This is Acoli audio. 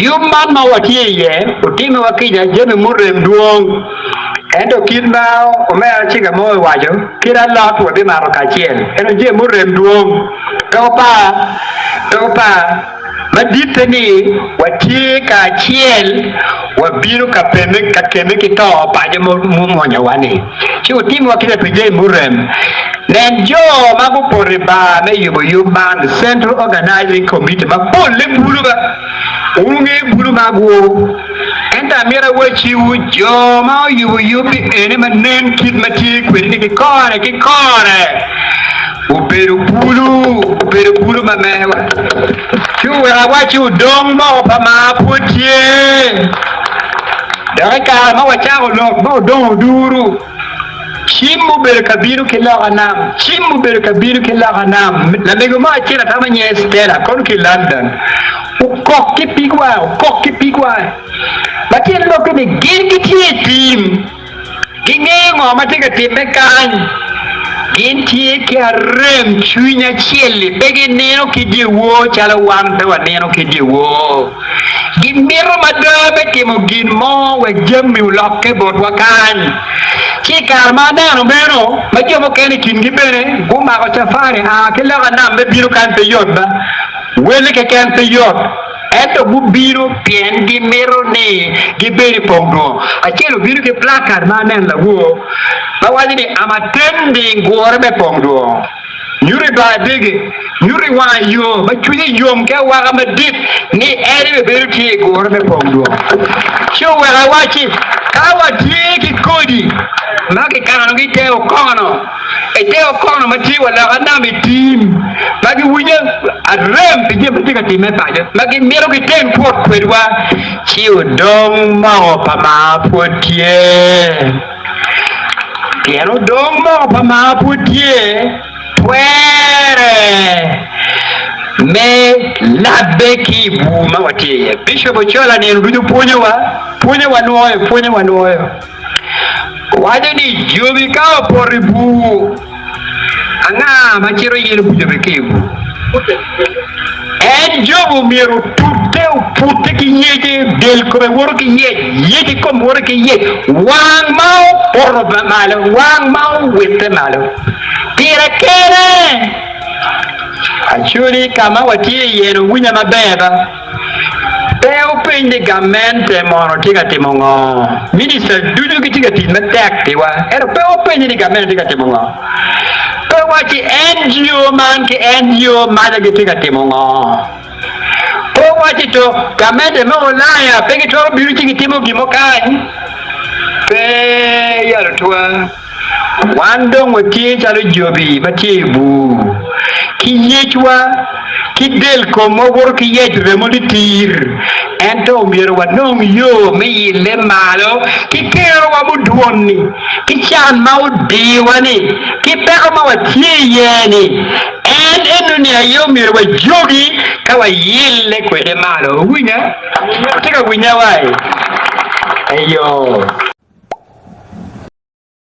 Yub man ma watye iye otimiwa kica jami murem dwong. Ento kit ma omera Ciga mo owaco, kit alot wabimato kacel. Ento jami murem dwong. Pe wupar, pe wupar. Maditte ni watye kacel, wabino ka peme ka kemme ki to paco mumwonyowa-ni. Ci wutimowa kica pi jami murem. Nen jo ma gupoto i bar me yubo yub man, Central Organizing Committee, ma polle bulu ba. Wun wungeyo bulu ma guru. Ento amito awacciwu, jo ma oyubo yub-bi ene ma nen kit ma tye kwede-ni kikore kikore obedo bulu, obedo bulu ma mewa. Ci oweko awacci odong moko pa mar pwod tye. Dok i kare ma wacako lok ma odong oduru, cim obedo ka bino ki loka nam, cim obedo ka bino ki loka nam. Lamego mo acel atamo nyinge Stella, kono ki i London, okok ki pig wange, okok ki pig wange. Ma tyen lokke ni gin gitye i tim. Gingeyo ngo ma tye ka timme kany. Gin tye ki arem cwiny acel-li, pe ginino ki dyewor calo wan pe wanino ki dyewor. Gimito mada me timo gin mo wek jami olokke botwa kany. Ci i kare ma aneno meno, ma jo mukene i kingi bene gumako cafari a ki loka nam me bino kany pe yot ba, welle keken pe yot. Ento gubino pien gimito ni gibed i pong dwong. Acel obino ki plakad ma aneno lawor ma waco ni, Am attending gure me pong dwong. Nyuto i bar adege, nyuto i wanga yo ma cwinye yom ki awaka madit ni en ebibedo tye i gure me pong dwong. Ci oweko awacci, Ka watye ki kodi ma kikanogi i te okono, I te okono ma tye wa loka nam i tim, ma giwinyo arem pi jami ma tye ka timme paco, ma gimito giten kwot kwedwa, ci odong moko pa mar pwod tye. Pien odong moko pa mar pwod tye, twere me labbe ki i bur ma watye iye. Bicop Ochola nino ducu pwonyowa, pwonyowa nwoyo, pwonyowa nwoyo. Waco ni, Jobi ka opoto i bur, anga ma cito yelo jobi ki i bur? En Jobi omyero otute, opute ki yece, del kome woto ki yec, yec i kome woto ki yec, wang ma opoto malo, wang ma owitte malo pire kene. Acholi ka ma watye iye-ni wuwinya maber ba. Pe wupeny ni gamente mono tye ka timo ngo. Minista ducu gitye ka tic matek piwa, ento pe wupenye ni gamente tye ka timo ngo. Pe wuwacci NGO man ki NGO maca gitye ka timo ngo. Pe wuwacci to gamente me Ulaya pe gitwero bino ci gitimo gin mo kany. Pe yalo twa. Wan dong watye calo jobi ma tye i bur, ki yecwa ki del komwa woto ki yec remo litir, ento omyero wanong yo me yille malo ki kerowa mudwon-ni, ki can ma odiwa-ni, ki peko ma watye iye-ni. En enoni aye omyero wajogi ka wayille kwede malo. Wuwinya? Wutye ka winya wai? Eyo.